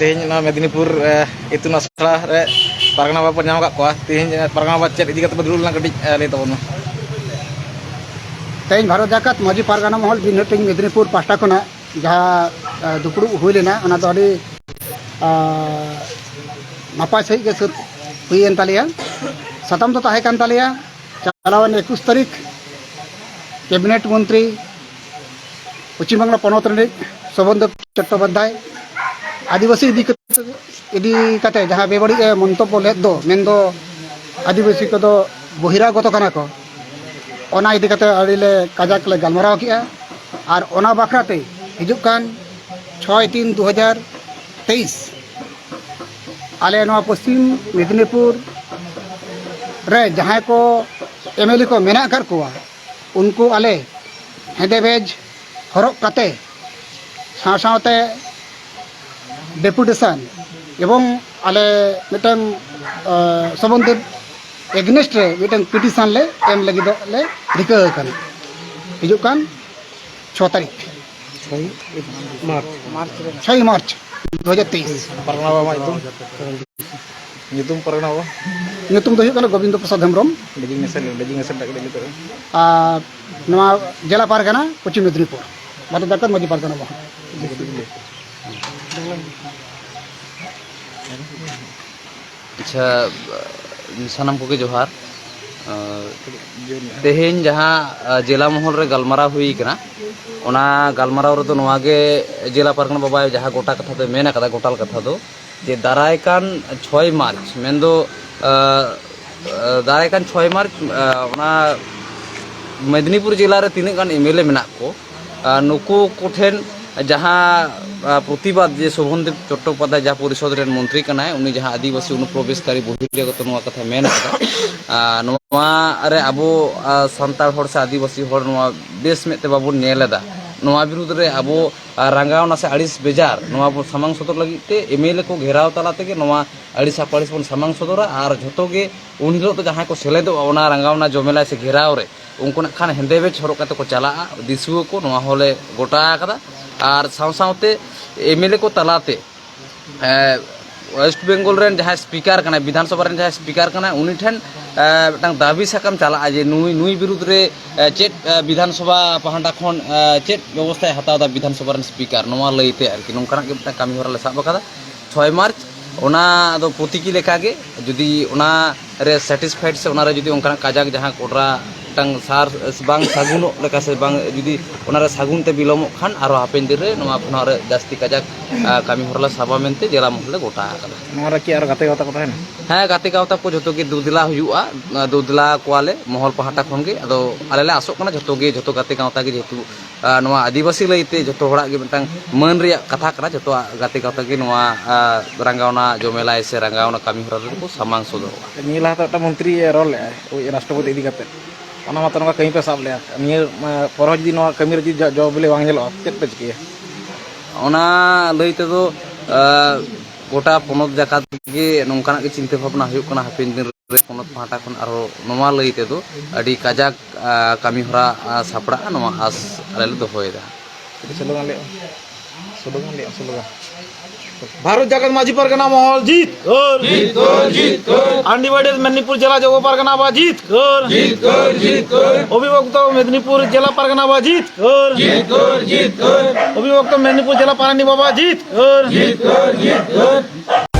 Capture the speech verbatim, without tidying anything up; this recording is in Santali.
ᱛᱮᱦᱮᱧ ᱱᱚᱣᱟ ᱢᱮᱫᱽᱱᱤᱯᱩᱨ, ᱮ, ᱤᱛᱩᱱ ᱟᱥᱲᱟ ᱨᱮ ᱯᱟᱨᱜᱟᱱᱟ ᱵᱟᱵᱟ ᱵᱚᱱ ᱧᱟᱢ ᱟᱠᱟᱫ ᱠᱚᱣᱟ᱾ ᱛᱮᱦᱮᱧ, ᱮ, ᱯᱟᱨᱜᱟᱱᱟ ᱵᱟᱵᱟ ᱪᱮᱫ ᱤᱫᱤ ᱠᱟᱛᱮ ᱵᱚᱱ ᱫᱩᱲᱩᱵ ᱞᱮᱱᱟ, ᱠᱟᱹᱴᱤᱡ, ᱮ, ᱞᱟᱹᱭ ᱛᱟᱵᱚᱱ ᱢᱮ᱾ ᱛᱮᱦᱮᱧ ᱵᱷᱟᱨᱚᱛ ᱡᱟᱠᱟᱛ ᱢᱟᱹᱡᱷᱤ ᱯᱟᱨᱜᱟᱱᱟ ᱢᱚᱦᱚᱞ ᱵᱤᱱ ᱦᱟᱹᱴᱤᱧ ᱢᱮᱫᱽᱱᱤᱯᱩᱨ ᱯᱟᱦᱴᱟ ᱠᱷᱚᱱᱟᱜ ᱡᱟᱦᱟᱸ, ᱮ, ᱫᱩᱯᱲᱩᱵ ᱦᱩᱭ ᱞᱮᱱᱟ, ᱚᱱᱟ ᱫᱚ ᱟᱹᱰᱤ, ᱮ, ᱱᱟᱯᱟᱭ ᱥᱟᱺᱦᱤᱡ ᱜᱮ ᱥᱟᱹᱛ ᱦᱩᱭᱮᱱ ᱛᱟᱞᱮᱭᱟ᱾ ᱥᱟᱛᱟᱢ ᱫᱚ ᱛᱟᱦᱮᱸ ᱠᱟᱱ ᱛᱟᱞᱮᱭᱟ ᱪᱟᱞᱟᱣᱮᱱ ᱮᱠᱩᱥ ᱛᱟᱹᱨᱤᱠᱷ ᱠᱮᱵᱤᱱᱮᱴ ᱢᱚᱱᱛᱨᱤ ᱯᱚᱪᱷᱤᱢ ᱵᱟᱝᱞᱟ ᱯᱚᱱᱚᱛ ᱨᱤᱱᱤᱡ ᱥᱳᱵᱷᱚᱱᱫᱮᱵ ᱪᱚᱴᱴᱳᱯᱟᱫᱽᱫᱷᱟᱭ ᱟᱹᱫᱤᱵᱟᱹᱥᱤ ᱤᱫᱤ ᱠᱟᱛᱮ, ᱤᱫᱤ ᱠᱟᱛᱮ ᱡᱟᱦᱟᱸ ᱵᱮᱵᱟᱹᱲᱤᱡ ᱮ ᱢᱚᱱᱛᱚᱵᱵᱚ ᱞᱮᱫ ᱫᱚ, ᱢᱮᱱᱫᱚ ᱟᱹᱫᱤᱵᱟᱹᱥᱤ ᱠᱚᱫᱚ ᱵᱚᱦᱤᱨᱟᱜᱚᱛᱚ ᱠᱟᱱᱟ ᱠᱚ, ᱚᱱᱟ ᱤᱫᱤ ᱠᱟᱛᱮ ᱟᱹᱰᱤ ᱞᱮ ᱠᱟᱡᱟᱠ ᱞᱮ ᱜᱟᱞᱢᱟᱨᱟᱣ ᱠᱮᱜᱼᱟ᱾ ᱟᱨ ᱚᱱᱟ ᱵᱟᱠᱷᱨᱟ ᱛᱮ ᱦᱤᱡᱩᱜ ᱠᱟᱱ ᱪᱷᱚᱭ ᱛᱤᱱ ᱫᱩ ᱦᱟᱡᱟᱨ ᱛᱮᱭᱤᱥ ᱟᱞᱮ ᱱᱚᱣᱟ ᱯᱚᱥᱪᱤᱢ ᱢᱮᱫᱽᱱᱤᱯᱩᱨ ᱨᱮ ᱡᱟᱦᱟᱸᱭ ᱠᱚ ᱮᱢ ᱮᱞ ᱮ ᱠᱚ ᱢᱮᱱᱟᱜ ᱟᱠᱟᱫ ᱠᱚᱣᱟ, ᱩᱱᱠᱩ ᱟᱞᱮ ᱦᱮᱸᱫᱮ ᱵᱮᱡᱽ ᱦᱚᱨᱚᱜ ᱠᱟᱛᱮ ᱥᱟᱶ ᱥᱟᱶᱛᱮ ᱰᱮᱯᱩᱴᱮᱥᱚᱱ ᱮᱵᱚᱝ ᱟᱞᱮ ᱢᱤᱫᱴᱟᱝ, ᱟ, ᱥᱚᱢᱵᱚᱱᱫᱷᱤᱛ ᱮᱜᱽᱱᱮᱥᱴ ᱨᱮ ᱢᱤᱫᱴᱟᱝ ᱯᱤᱴᱤᱥᱚᱱ ᱞᱮ ᱮᱢ ᱞᱟᱹᱜᱤᱫᱚᱜ ᱞᱮ ᱨᱤᱠᱟᱹ ᱟᱠᱟᱱᱟ᱾ ᱦᱤᱡᱩᱜ ᱠᱟᱱ ᱪᱷᱚ ᱛᱟᱹᱨᱤᱠᱷ, ᱪᱷᱚᱭ ᱢᱟᱨᱪ᱾ ᱪᱷᱚᱭ ᱢᱟᱨᱪ ᱫᱩ ᱦᱟᱡᱟᱨ ᱛᱮᱭᱤᱥ᱾ ᱯᱟᱨᱜᱟᱱᱟ ᱵᱟᱵᱟ ᱧᱩᱛᱩᱢ? ᱧᱩᱛᱩᱢ ᱯᱟᱨᱜᱟᱱᱟ ᱵᱟᱵᱟ? ᱧᱩᱛᱩᱢ ᱫᱚ ᱦᱩᱭᱩᱜ ᱠᱟᱱᱟ ᱜᱳᱵᱤᱱᱫᱚ ᱯᱨᱚᱥᱟᱫᱽ ᱦᱮᱢᱵᱨᱚᱢ᱾ ᱰᱮᱡᱤᱜᱱᱮᱥᱚᱱ, ᱰᱮᱡᱤᱜᱱᱮᱥᱚᱱ ᱴᱟᱜ ᱠᱟᱹᱴᱤᱡ ᱞᱟᱹᱭ ᱛᱟᱵᱚᱱ᱾ ᱟᱨ ᱱᱚᱣᱟ ᱡᱮᱞᱟ ᱯᱟᱨᱜᱟᱱᱟ ᱯᱚᱪᱷᱤᱢ ᱢᱮᱫᱽᱱᱤᱯᱩᱨ, ᱵᱷᱟᱨᱚᱛ ᱡᱟᱠᱟᱛ ᱢᱟᱹᱡᱷᱤ ᱯᱟᱨᱜᱟᱱᱟ ᱵᱚᱦᱚᱱ᱾ ᱟᱪᱪᱷᱟ, ᱥᱟᱱᱟᱢ ᱠᱚᱜᱮ ᱡᱚᱦᱟᱨ᱾ ᱛᱮᱦᱮᱧ ᱡᱟᱦᱟᱸ ᱡᱮᱞᱟ ᱢᱚᱦᱚᱞ ᱨᱮ ᱜᱟᱞᱢᱟᱨᱟᱣ ᱦᱩᱭ ᱠᱟᱱᱟ, ᱚᱱᱟ ᱜᱟᱞᱢᱟᱨᱟᱣ ᱨᱮᱫᱚ ᱱᱚᱣᱟ ᱜᱮ ᱡᱮᱞᱟ ᱯᱟᱨᱜᱟᱱᱟ ᱵᱟᱵᱟᱭ ᱡᱟᱦᱟᱸ ᱜᱚᱴᱟ ᱠᱟᱛᱷᱟ ᱫᱚᱭ ᱢᱮᱱ ᱟᱠᱟᱫᱟ, ᱜᱚᱴᱟᱞ ᱠᱟᱛᱷᱟ ᱫᱚ, ᱡᱮ ᱫᱟᱨᱟᱭ ᱠᱟᱱ ᱪᱷᱚᱭ ᱢᱟᱨᱪ, ᱢᱮᱱᱫᱚ, ᱟᱸ, ᱟᱸ, ᱫᱟᱨᱟᱭ ᱠᱟᱱ ᱪᱷᱚᱭ ᱢᱟᱨᱪ, ᱟᱸ, ᱚᱱᱟ ᱢᱮᱫᱽᱱᱤᱯᱩᱨ ᱡᱮᱞᱟ ᱨᱮ ᱛᱤᱱᱟᱹᱜ ᱜᱟᱱ ᱮᱢ ᱮᱞ ᱮ ᱢᱮᱱᱟᱜ ᱠᱚ, ᱟᱸ, ᱱᱩᱠᱩ ᱠᱚᱴᱷᱮᱱ ᱡᱟᱦᱟᱸ, ᱟᱸ, ᱯᱨᱚᱛᱤᱵᱟᱫ ᱡᱮ ᱥᱳᱵᱷᱚᱱᱫᱮᱵ ᱪᱚᱴᱴᱳᱯᱟᱫᱽᱫᱷᱟᱭ ᱡᱟᱦᱟᱸ ᱯᱚᱨᱤᱥᱚᱫᱽ ᱨᱮᱱ ᱢᱚᱱᱛᱨᱤ ᱠᱟᱱᱟᱭ, ᱩᱱᱤ ᱡᱟᱦᱟᱸ ᱟᱹᱫᱤᱵᱟᱹᱥᱤ ᱚᱱᱩᱯᱨᱚᱵᱮᱥᱠᱟᱨᱤ ᱵᱚᱦᱤᱨᱟᱜᱚᱛᱚ ᱱᱚᱣᱟ ᱠᱟᱛᱷᱟᱭ ᱢᱮᱱ ᱟᱠᱟᱫᱟ, ᱟᱸ, ᱱᱚᱣᱟ ᱨᱮ ᱟᱵᱚ, ᱟᱸ, ᱥᱟᱱᱛᱟᱲ ᱦᱚᱲ ᱥᱮ ᱟᱹᱫᱤᱵᱟᱹᱥᱤ ᱦᱚᱲ ᱱᱚᱣᱟ ᱵᱮᱥ ᱢᱮᱫ ᱛᱮ ᱵᱟᱵᱚᱱ ᱧᱮᱞ ᱮᱫᱟ᱾ ᱱᱚᱣᱟ ᱵᱤᱨᱩᱫᱽ ᱨᱮ ᱟᱵᱚ ᱟᱨ ᱨᱟᱸᱜᱟᱣᱱᱟ ᱥᱮ ᱟᱹᱲᱤᱥ ᱵᱮᱡᱟᱨ, ᱱᱚᱣᱟ ᱵᱚᱱ ᱥᱟᱢᱟᱝ ᱥᱚᱫᱚᱨ ᱞᱟᱹᱜᱤᱫ ᱛᱮ ᱮᱢ ᱮᱞ ᱮ ᱠᱚ ᱜᱷᱮᱨᱟᱣ ᱛᱟᱞᱟ ᱛᱮᱜᱮ ᱱᱚᱣᱟ ᱟᱹᱲᱤᱥ ᱟᱯᱟᱹᱲᱤᱥ ᱵᱚᱱ ᱥᱟᱢᱟᱝ ᱥᱚᱫᱚᱨᱟ᱾ ᱟᱨ ᱡᱷᱚᱛᱚ ᱜᱮ ᱩᱱ ᱦᱤᱞᱳᱜ ᱫᱚ ᱡᱟᱦᱟᱸᱭ ᱠᱚ ᱥᱮᱞᱮᱫᱚᱜᱼᱟ ᱚᱱᱟ ᱨᱟᱸᱜᱟᱣᱱᱟ ᱡᱚᱢᱮᱞᱟᱭ ᱥᱮ ᱜᱷᱮᱨᱟᱣ ᱨᱮ, ᱩᱱᱠᱩ ᱱᱟᱜ ᱠᱷᱟᱱ ᱦᱮᱸᱫᱮ ᱵᱮᱡᱽ ᱦᱚᱨᱚᱜ ᱠᱟᱛᱮ ᱠᱚ ᱪᱟᱞᱟᱜᱼᱟ, ᱫᱤᱥᱩᱣᱟᱹ ᱠᱚ, ᱱᱚᱣᱟ ᱦᱚᱸᱞᱮ ᱜᱚᱴᱟ ᱟᱠᱟᱫᱟ᱾ ᱟᱨ ᱥᱟᱶ ᱥᱟᱶᱛᱮ ᱮᱢ ᱮᱞ ᱮ ᱠᱚ ᱛᱟᱞᱟᱛᱮ ᱮ, ᱳᱭᱮᱥᱴ ᱵᱮᱝᱜᱚᱞ ᱨᱮᱱ ᱡᱟᱦᱟᱸᱭ ᱥᱯᱤᱠᱟᱨ ᱠᱟᱱᱟᱭ, ᱵᱤᱫᱷᱟᱱ ᱥᱚᱵᱷᱟ ᱨᱮᱱ ᱡᱟᱦᱟᱸᱭ ᱥᱯᱤᱠᱟᱨ ᱠᱟᱱᱟᱭ, ᱩᱱᱤ ᱴᱷᱮᱱ ᱮ, ᱢᱤᱫᱴᱟᱝ ᱫᱟᱹᱵᱤ ᱥᱟᱠᱟᱢ ᱪᱟᱞᱟᱜᱼᱟ ᱡᱮ ᱱᱩᱭ, ᱱᱩᱭ ᱵᱤᱨᱩᱫᱽ ᱨᱮ ᱮ, ᱪᱮᱫ ᱮ, ᱵᱤᱫᱷᱟᱱ ᱥᱚᱵᱷᱟ ᱯᱟᱦᱴᱟ ᱠᱷᱚᱱ ᱮ, ᱪᱮᱫ ᱵᱮᱵᱚᱥᱛᱷᱟᱭ ᱦᱟᱛᱟᱣ ᱮᱫᱟ ᱵᱤᱫᱷᱟᱱ ᱥᱚᱵᱷᱟ ᱨᱮᱱ ᱥᱯᱤᱠᱟᱨ, ᱱᱚᱣᱟ ᱞᱟᱹᱭᱛᱮ ᱟᱨᱠᱤ ᱱᱚᱝᱠᱟᱱᱟᱜ ᱜᱮ ᱢᱤᱫᱴᱟᱝ ᱠᱟᱹᱢᱤ ᱦᱚᱨᱟ ᱞᱮ ᱥᱟᱵ ᱟᱠᱟᱫᱟ ᱪᱷᱚᱭ ᱢᱟᱨᱪ᱾ ᱚᱱᱟ ᱫᱚ ᱯᱨᱚᱛᱤᱠᱤ ᱞᱮᱠᱟᱜᱮ ᱡᱩᱫᱤ ᱚᱱᱟ ᱨᱮ ᱥᱮᱴᱤᱥᱯᱷᱟᱭᱤᱰ ᱥᱮ ᱚᱱᱟᱨᱮ ᱡᱩᱫᱤ ᱚᱱᱠᱟᱱᱟᱜ ᱠᱟᱡᱟᱠ ᱡᱟᱦᱟᱸ ᱠᱚᱰᱨᱟ ᱢᱤᱫᱴᱟᱝ ᱥᱟᱨ ᱵᱟᱝ ᱥᱟᱹᱜᱩᱱᱚᱜ ᱞᱮᱠᱟ ᱥᱮ ᱵᱟᱝ ᱡᱩᱫᱤ ᱚᱱᱟᱨᱮ ᱥᱟᱹᱜᱩᱱ ᱛᱮ ᱵᱤᱞᱚᱢᱚᱜ ᱠᱷᱟᱱ ᱟᱨᱦᱚᱸ ᱦᱟᱯᱮᱱ ᱫᱤᱱ ᱨᱮ ᱱᱚᱣᱟ ᱠᱷᱚᱱᱟᱜ ᱨᱮ ᱡᱟᱹᱥᱛᱤ ᱠᱟᱡᱟᱠ ᱟ, ᱠᱟᱹᱢᱤ ᱦᱚᱨᱟ ᱞᱮ ᱥᱟᱵᱟ ᱢᱮᱱᱛᱮ ᱡᱮᱞᱟ ᱢᱚᱦᱚᱞ ᱞᱮ ᱜᱚᱴᱟ ᱟᱠᱟᱫᱟ᱾ ᱱᱚᱣᱟ ᱨᱮ ᱠᱤ ᱟᱨ ᱜᱟᱛᱮ ᱜᱟᱶᱛᱟ ᱠᱚ ᱛᱟᱦᱮᱱᱟ? ᱦᱮᱸ, ᱜᱟᱛᱮ ᱜᱟᱶᱛᱟ ᱠᱚ ᱡᱷᱚᱛᱚ ᱜᱮ ᱫᱩᱫᱽᱞᱟ ᱦᱩᱭᱩᱜᱼᱟ, ᱫᱩᱫᱽᱞᱟ ᱠᱚᱣᱟᱞᱮ ᱢᱚᱦᱚᱞ ᱯᱟᱦᱴᱟ ᱠᱷᱚᱱ ᱜᱮ᱾ ᱟᱫᱚ ᱟᱞᱮ ᱞᱮ ᱟᱥᱚᱜ ᱠᱟᱱᱟ ᱡᱷᱚᱛᱚ ᱜᱮ, ᱡᱷᱚᱛᱚ ᱜᱟᱛᱮ ᱜᱟᱶᱛᱟ ᱜᱮ ᱡᱮᱦᱮᱛᱩ ᱟ, ᱱᱚᱣᱟ ᱟᱹᱫᱤᱵᱟᱹᱥᱤ ᱞᱟᱹᱭᱛᱮ ᱡᱷᱚᱛᱚ ᱦᱚᱲᱟᱜ ᱜᱮ ᱢᱤᱫᱴᱟᱝ ᱢᱟᱹᱱ ᱨᱮᱭᱟᱜ ᱠᱟᱛᱷᱟ ᱠᱟᱱᱟ, ᱡᱷᱚᱛᱚᱣᱟᱜ ᱜᱟᱛᱮ ᱜᱟᱶᱛᱟ ᱜᱮ ᱱᱚᱣᱟ ᱟ, ᱨᱟᱸᱜᱟᱣᱱᱟ ᱡᱚᱢᱮᱞᱟᱭ ᱥᱮ ᱨᱟᱸᱜᱟᱣᱱᱟ ᱠᱟᱹᱢᱤ ᱦᱚᱨᱟ ᱨᱮᱫᱚ ᱠᱚ ᱥᱟᱢᱟᱝ ᱥᱚᱫᱚᱨᱚᱜᱼᱟ᱾ ᱱᱤᱭᱟᱹ ᱞᱟᱦᱟ ᱛᱮ ᱢᱤᱫᱴᱟᱝ ᱢᱚᱱᱛᱨᱤ ᱨᱚᱲ ᱞᱮᱫᱼᱟᱭ ᱳᱭ ᱨᱟᱥᱴᱨᱚᱯᱚᱛᱤ ᱤᱫᱤ ᱠᱟᱛᱮ, ᱚᱱᱟ ᱢᱟᱛᱚ ᱱᱚᱝᱠᱟ ᱠᱟᱹᱢᱤ ᱯᱮ ᱥᱟᱵ ᱞᱮᱫᱼᱟ, ᱱᱤᱭᱟᱹ ᱟ, ᱯᱚᱨ ᱦᱚᱸ ᱡᱩᱫᱤ ᱱᱚᱣᱟ ᱠᱟᱹᱢᱤ ᱨᱮ ᱡᱩᱫᱤ ᱡᱚ, ᱡᱚ ᱵᱤᱞᱤ ᱵᱟᱝ ᱧᱮᱞᱚᱜᱼᱟ, ᱪᱮᱫ ᱯᱮ ᱪᱤᱠᱟᱹᱭᱟ? ᱚᱱᱟ ᱞᱟᱹᱭ ᱛᱮᱫᱚ ᱟ, ᱜᱚᱴᱟ ᱯᱚᱱᱚᱛ ᱡᱟᱠᱟᱛ ᱜᱮ ᱱᱚᱝᱠᱟᱱᱟᱜ ᱜᱮ ᱪᱤᱱᱛᱟᱹ ᱵᱷᱟᱵᱽᱱᱟ ᱦᱩᱭᱩᱜ ᱠᱟᱱᱟ, ᱦᱟᱯᱮᱱ ᱫᱤᱱ ᱨᱮ ᱯᱚᱱᱚᱛ ᱯᱟᱦᱴᱟ ᱠᱷᱚᱱ ᱟᱨᱦᱚᱸ ᱱᱚᱣᱟ ᱞᱟᱹᱭ ᱛᱮᱫᱚ ᱟᱹᱰᱤ ᱠᱟᱡᱟᱠ ᱟ, ᱠᱟᱹᱢᱤ ᱦᱚᱨᱟ ᱟ, ᱥᱟᱯᱲᱟᱜᱼᱟ, ᱱᱚᱣᱟ ᱟᱥ ᱟᱞᱮ ᱞᱮ ᱫᱚᱦᱚᱭᱮᱫᱟ᱾ ᱥᱞᱳᱜᱟᱱ ᱞᱟᱹᱭ ᱢᱮ᱾ ᱥᱞᱳᱜᱟᱱ ᱞᱟᱹᱭ ᱢᱮ, ᱥᱞᱳᱜᱟᱱ᱾ ᱵᱷᱟᱨᱚᱛ ᱡᱟᱠᱟᱛ ᱢᱟᱹᱡᱷᱤ ᱯᱟᱨᱜᱟᱱᱟ ᱢᱚᱦᱚᱞ ᱡᱤᱛ ᱠᱚᱨ, ᱡᱤᱛ ᱠᱚᱨ, ᱡᱤᱛ ᱠᱚᱨ᱾ Undivided ᱢᱮᱫᱽᱱᱤᱯᱩᱨ ᱡᱮᱞᱟ ᱡᱚᱜᱚ ᱯᱟᱨᱜᱟᱱᱟ ᱵᱟ ᱡᱤᱛ ᱠᱚᱨ, ᱡᱤᱛ ᱠᱚᱨ, ᱡᱤᱛ ᱠᱚᱨ᱾ ᱚᱵᱷᱤᱵᱷᱚᱠᱛᱚ ᱢᱮᱫᱽᱱᱤᱯᱩᱨ ᱡᱮᱞᱟ ᱯᱟᱨᱜᱟᱱᱟ ᱵᱟ ᱡᱤᱛ ᱠᱚᱨ, ᱡᱤᱛ ᱠᱚᱨ, ᱡᱤᱛ ᱠᱚᱨ᱾ ᱚᱵᱷᱤᱵᱷᱚᱠᱛᱚ ᱢᱮᱫᱽᱱᱤᱯᱩᱨ ᱡᱮᱞᱟ ᱯᱟᱨᱟᱱᱤ ᱵᱟᱵᱟ ᱡᱤᱛ ᱠᱚᱨ, ᱡᱤᱛ ᱠᱚᱨ, ᱡᱤᱛ ᱠᱚᱨ᱾